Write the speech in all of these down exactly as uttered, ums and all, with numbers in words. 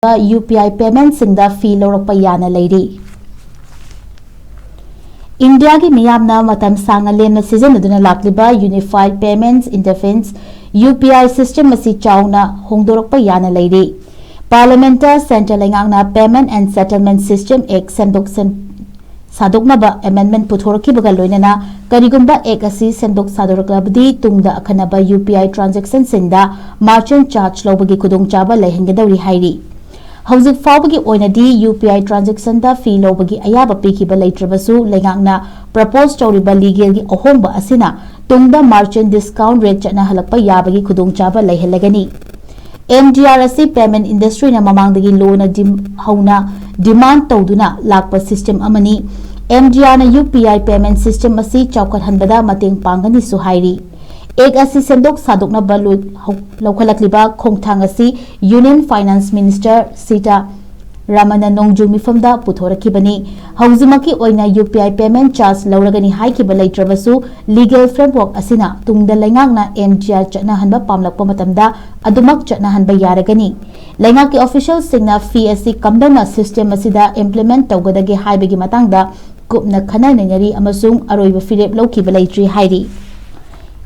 U P ꯑꯥꯏ ꯄꯦꯃꯦꯟꯠꯁꯤꯡꯗ ꯐꯤ ꯂꯧꯔꯛꯄ ꯌꯥꯅ ꯂꯩꯔꯤ꯫ ꯏꯟꯗꯤꯌꯥꯒꯤ ꯃꯤꯌꯥꯝꯅ ꯃꯇꯝ ꯁꯥꯡꯅ ꯂꯦꯝꯅ ꯁꯤꯖꯤꯟꯅꯗꯨꯅ ꯂꯥꯛꯂꯤꯕ Unified Payments Interface, U P I system ꯑꯁꯤ ꯆꯥꯎꯅ ꯍꯣꯡꯗꯣꯔꯛꯄ ꯌꯥꯅ ꯂꯩꯔꯤ꯫ ꯄꯥꯔꯂꯤꯌꯥꯃꯦꯟꯠꯇ central ꯂꯩꯉꯥꯛꯅ Payment and Settlement System Act ꯁꯦꯝꯗꯣꯛ ꯁꯦꯝ-, ꯁꯥꯗꯣꯛꯅꯕ amendment ꯄꯨꯊꯣꯔꯛꯈꯤꯕꯒ ꯂꯣꯏꯅꯅ ꯀꯔꯤꯒꯨꯝꯕ Act ꯑꯁꯤ ꯁꯦꯝꯗꯣꯛ ꯁꯥꯗꯣꯔꯛꯂꯕꯗꯤ ꯇꯨꯡꯗ ꯑꯈꯟꯅꯕ ꯌꯨ ꯄꯤ ꯑꯥꯏ transactionꯁꯤꯡꯗ merchant charge ꯂꯧꯕꯒꯤ ꯈꯨꯗꯣꯡꯆꯥꯕ ꯂꯩꯍꯟꯒꯗꯧꯔꯤ ꯍꯥꯏꯔꯤ꯫ ꯍꯧꯖꯤꯛ ꯐꯥꯎꯕꯒꯤ ꯑꯣꯏꯅꯗꯤ ꯌꯨ ꯄꯤ ꯑꯥꯏ transactionꯗ ꯐꯤ ꯂꯧꯕꯒꯤ ꯑꯌꯥꯕ ꯄꯤꯈꯤꯕ ꯂꯩꯇ꯭ꯔꯕꯁꯨ ꯂꯩꯉꯥꯛꯅ propose ꯇꯧꯔꯤꯕ legalꯒꯤ ꯑꯍꯣꯡꯕ ꯑꯁꯤꯅ ꯇꯨꯡꯗ merchant discount rate ꯆꯠꯅꯍꯜꯂꯛꯄ ꯌꯥꯕꯒꯤ ꯈꯨꯗꯣꯡꯆꯥꯕ ꯂꯩꯍꯜꯂꯒꯅꯤ꯫ ꯑꯦꯝ ꯗꯤ ꯑꯥꯔ ꯑꯁꯤ payment industryꯅ ꯃꯃꯥꯡꯗꯒꯤ ꯂꯨꯅ ꯗꯤꯝ-, ꯍꯧꯅ demand ꯇꯧꯗꯨꯅ ꯂꯥꯛꯄ system ꯑꯃꯅꯤ꯫ ꯑꯦꯝ ꯗꯤ ꯑꯥꯔꯅ U P I payment system ꯑꯁꯤ ꯆꯥꯎꯈꯠꯍꯟꯕꯗ ꯃꯇꯦꯡ ꯄꯥꯡꯒꯅꯤꯁꯨ ꯍꯥꯏꯔꯤ꯫ Act ꯑꯁꯤ ꯁꯦꯝꯗꯣꯛ ꯁꯥꯗꯣꯛꯅꯕ ꯂꯣꯏ-, ꯍꯧ-, ꯂꯧꯈꯠꯂꯛꯂꯤꯕ ꯈꯣꯡꯊꯥꯡ ꯑꯁꯤ Union Finance Minister ꯁꯤꯇꯥ ꯔꯥꯃꯟꯅ ꯅꯣꯡꯖꯨ ꯃꯤꯐꯝꯗ ꯄꯨꯊꯣꯔꯛꯈꯤꯕꯅꯤ꯫ ꯍꯧꯖꯤꯛꯃꯛꯀꯤ ꯑꯣꯏꯅ U P I payment charge ꯂꯧꯔꯒꯅꯤ ꯍꯥꯏꯈꯤꯕ ꯂꯩꯇ꯭ꯔꯕꯁꯨ, legal framework ꯑꯁꯤꯅ ꯇꯨꯡꯗ ꯂꯩꯉꯥꯛꯅ ꯑꯦꯝ ꯗꯤ ꯑꯥꯔ ꯆꯠꯅꯍꯟꯕ ꯄꯥꯝꯂꯛꯄ ꯃꯇꯝꯗ ꯑꯗꯨꯃꯛ ꯆꯠꯅꯍꯟꯕ ꯌꯥꯔꯒꯅꯤ꯫ ꯂꯩꯉꯥꯛꯀꯤ officialꯁꯤꯡꯅ ꯐꯤ ꯑꯁꯤ ꯀꯝꯗꯧꯅ system ꯑꯁꯤꯗ implement ꯇꯧꯒꯗꯒꯦ ꯍꯥꯏꯕꯒꯤ ꯃꯇꯥꯡꯗ ꯀꯨꯞꯅ ꯈꯟꯅ ꯅꯩꯅꯔꯤ ꯑꯃꯁꯨꯡ ꯑꯔꯣꯏꯕ ꯐꯤꯔꯦꯞ ꯂꯧꯈꯤꯕ ꯂꯩꯇ꯭ꯔꯤ ꯍꯥꯏꯔꯤ꯫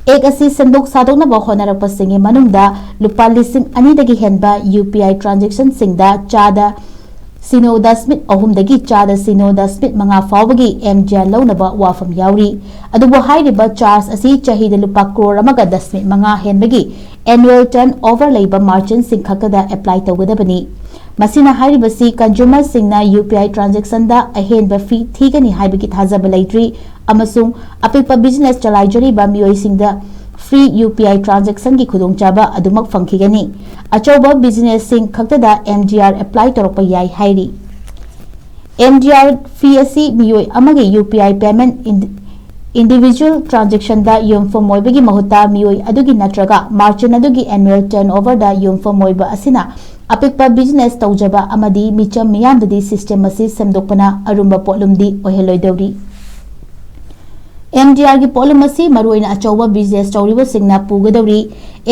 Act ꯑꯁꯤ ꯁꯦꯝꯗꯣꯛ ꯁꯥꯗꯣꯛꯅꯕ ꯍꯣꯠꯅꯔꯛꯄꯁꯤꯡꯒꯤ ꯃꯅꯨꯡꯗ ꯂꯨꯄꯥ ꯂꯤꯁꯤꯡ ꯑꯅꯤꯗꯒꯤ ꯍꯦꯟꯕ ꯌꯨ ꯄꯤ ꯑꯥꯏ transactionꯁꯤꯡꯗ ꯆꯥꯗ ꯁꯤꯅꯣ ꯗꯁꯃꯤꯛ ꯑꯍꯨꯝꯗꯒꯤ ꯆꯥꯗ ꯁꯤꯅꯣ ꯗꯁꯃꯤꯛ ꯃꯉꯥ ꯐꯥꯎꯕꯒꯤ ꯑꯦꯝ ꯗꯤ ꯑꯥꯔ ꯂꯧꯅꯕ ꯋꯥꯐꯝ ꯌꯥꯎꯔꯤ꯫ ꯑꯗꯨꯕꯨ ꯍꯥꯏꯔꯤꯕ charge ꯑꯁꯤ ꯆꯍꯤꯗ ꯂꯨꯄꯥ ꯀ꯭ꯔꯣꯔ ꯑꯃꯒ ꯗꯁꯃꯤꯛ ꯃꯉꯥ ꯍꯦꯟꯕꯒꯤ annual turnover ꯂꯩꯕ merchantꯁꯤꯡ ꯈꯛꯇꯗ apply ꯇꯧꯒꯗꯕꯅꯤ꯫ ꯃꯁꯤꯅ ꯍꯥꯏꯔꯤꯕꯁꯤ consumerꯁꯤꯡꯅ ꯌꯨ ꯄꯤ ꯑꯥꯏ transactionꯗ ꯑꯍꯦꯟꯕ fee ꯊꯤꯒꯅꯤ ꯍꯥꯏꯕꯒꯤ ꯊꯥꯖꯕ ꯂꯩꯇ꯭ꯔꯤ ꯑꯃꯁꯨꯡ ꯑꯄꯤꯛꯄ business ꯆꯂꯥꯏꯖꯔꯤꯕ ꯃꯤꯑꯣꯏꯁꯤꯡꯗ free ꯌꯨ ꯄꯤ ꯑꯥꯏ transactionꯒꯤ ꯈꯨꯗꯣꯡꯆꯥꯕ ꯑꯗꯨꯃꯛ ꯐꯪꯈꯤꯒꯅꯤ꯫ ꯑꯆꯧꯕ businessꯁꯤꯡ ꯈꯛꯇꯗ ꯑꯦꯝ ꯗꯤ ꯑꯥꯔ apply ꯇꯧꯔꯛꯄ ꯌꯥꯏ ꯍꯥꯏꯔꯤ꯫ ꯑꯦꯝ ꯗꯤ ꯑꯥꯔ fee ꯑꯁꯤ ꯃꯤꯑꯣꯏ ꯑꯃꯒꯤ U P I payment indi-, individual transactionꯗ ꯌꯨꯝꯐꯝ ꯑꯣꯏꯕꯒꯤ ꯃꯍꯨꯠꯇ ꯃꯤꯑꯣꯏ ꯑꯗꯨꯒꯤ ꯅꯠꯇ꯭ꯔꯒ merchant ꯑꯗꯨꯒꯤ annual turnoverꯗ ꯌꯨꯝꯐꯝ ꯑꯣꯏꯕ ꯑꯁꯤꯅ ꯑꯄꯤꯛꯄ business ꯇꯧꯖꯕ ꯑꯃꯗꯤ ꯃꯤꯆꯝ ꯃꯤꯌꯥꯝꯗꯗꯤ system ꯑꯁꯤ ꯁꯦꯝꯗꯣꯛꯄꯅ ꯑꯔꯨꯝꯕ ꯄꯣꯠꯂꯨꯝꯗꯤ ꯑꯣꯏꯍꯜꯂꯣꯏꯗꯧꯔꯤ꯫ ꯑꯦꯝ ꯗꯤ ꯑꯥꯔꯒꯤ ꯄꯣꯠꯂꯨꯝ ꯑꯁꯤ ꯃꯔꯨꯑꯣꯏꯅ ꯑꯆꯧꯕ business ꯇꯧꯔꯤꯕꯁꯤꯡꯅ ꯄꯨꯒꯗꯧꯔꯤ꯫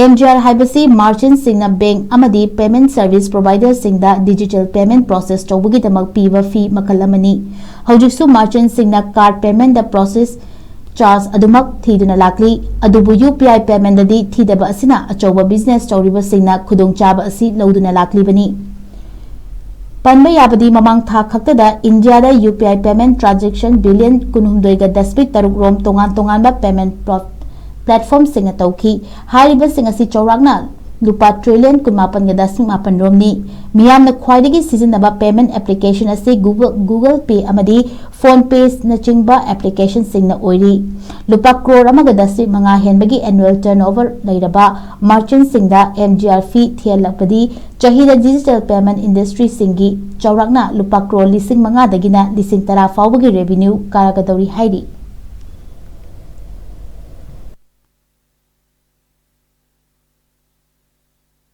ꯑꯦꯝ ꯗꯤ ꯑꯥꯔ ꯍꯥꯏꯕꯁꯤ merchantꯁꯤꯡꯅ bank ꯑꯃꯗꯤ payment service providerꯁꯤꯡꯗ digital payment process ꯇꯧꯕꯒꯤꯗꯃꯛ ꯄꯤꯕ fee ꯃꯈꯜ ꯑꯃꯅꯤ꯫ ꯍꯧꯖꯤꯛꯁꯨ merchantꯁꯤꯡꯅ card paymentꯇ process charge ꯑꯗꯨꯃꯛ ꯊꯤꯗꯨꯅ ꯂꯥꯛꯂꯤ꯫ ꯑꯗꯨꯕꯨ ꯌꯨ ꯄꯤ ꯑꯥꯏ paymentꯇꯗꯤ ꯊꯤꯗꯕ ꯑꯁꯤꯅ ꯑꯆꯧꯕ business ꯇꯧꯔꯤꯕꯁꯤꯡꯅ ꯈꯨꯗꯣꯡꯆꯥꯕ ꯑꯁꯤ ꯂꯧꯗꯨꯅ ꯂꯥꯛꯂꯤꯕꯅꯤ꯫ ꯄꯟꯕ ꯌꯥꯕꯗꯤ, ꯃꯃꯥꯡ ꯊꯥ ꯈꯛꯇꯗ ꯏꯟꯗꯤꯌꯥꯗ U P I payment transaction billion ꯀꯨꯟꯍꯨꯝꯗꯣꯏꯒ ꯗꯁꯃꯤꯛ ꯇꯔꯨꯛ ꯔꯣꯝ ꯇꯣꯉꯥꯟ ꯇꯣꯉꯥꯟꯕ payment pro-, platformꯁꯤꯡꯅ ꯇꯧꯈꯤ꯫ ꯍꯥꯏꯔꯤꯕꯁꯤꯡ ꯑꯁꯤ ꯆꯥꯎꯔꯥꯛꯅ ꯂꯨꯄꯥ trillion ꯀꯨꯟꯃꯥꯄꯟꯒ ꯗꯁꯃꯤꯛ ꯃꯥꯄꯟ ꯔꯣꯝꯅꯤ꯫ ꯃꯤꯌꯥꯝꯅ ꯈ꯭ꯋꯥꯏꯗꯒꯤ ꯁꯤꯖꯤꯟꯅꯕ payment application ꯑꯁꯤ Google, Google Pay ꯑꯃꯗꯤ PhonePeNachingba applicationꯁꯤꯡꯅ ꯑꯣꯏꯔꯤ꯫ ꯂꯨꯄꯥ ꯀ꯭ꯔꯣꯔ ꯑꯃꯒ ꯗꯁꯃꯤꯛ ꯃꯉꯥ ꯍꯦꯟꯕꯒꯤ annual turnover ꯂꯩꯔꯕ merchantꯁꯤꯡꯗ ꯑꯦꯝ ꯗꯤ ꯑꯥꯔ fee ꯊꯤꯍꯜꯂꯛꯄꯗꯤ ꯆꯍꯤꯗ digital payment industryꯁꯤꯡꯒꯤ ꯆꯥꯎꯔꯥꯛꯅ ꯂꯨꯄꯥ ꯀ꯭ꯔꯣꯔ ꯂꯤꯁꯤꯡ ꯃꯉꯥꯗꯒꯤꯅ ꯂꯤꯁꯤꯡ ꯇꯔꯥ ꯐꯥꯎꯕꯒꯤ revenue ꯀꯥꯔꯛꯀꯗꯧꯔꯤ ꯍꯥꯏꯔꯤ꯫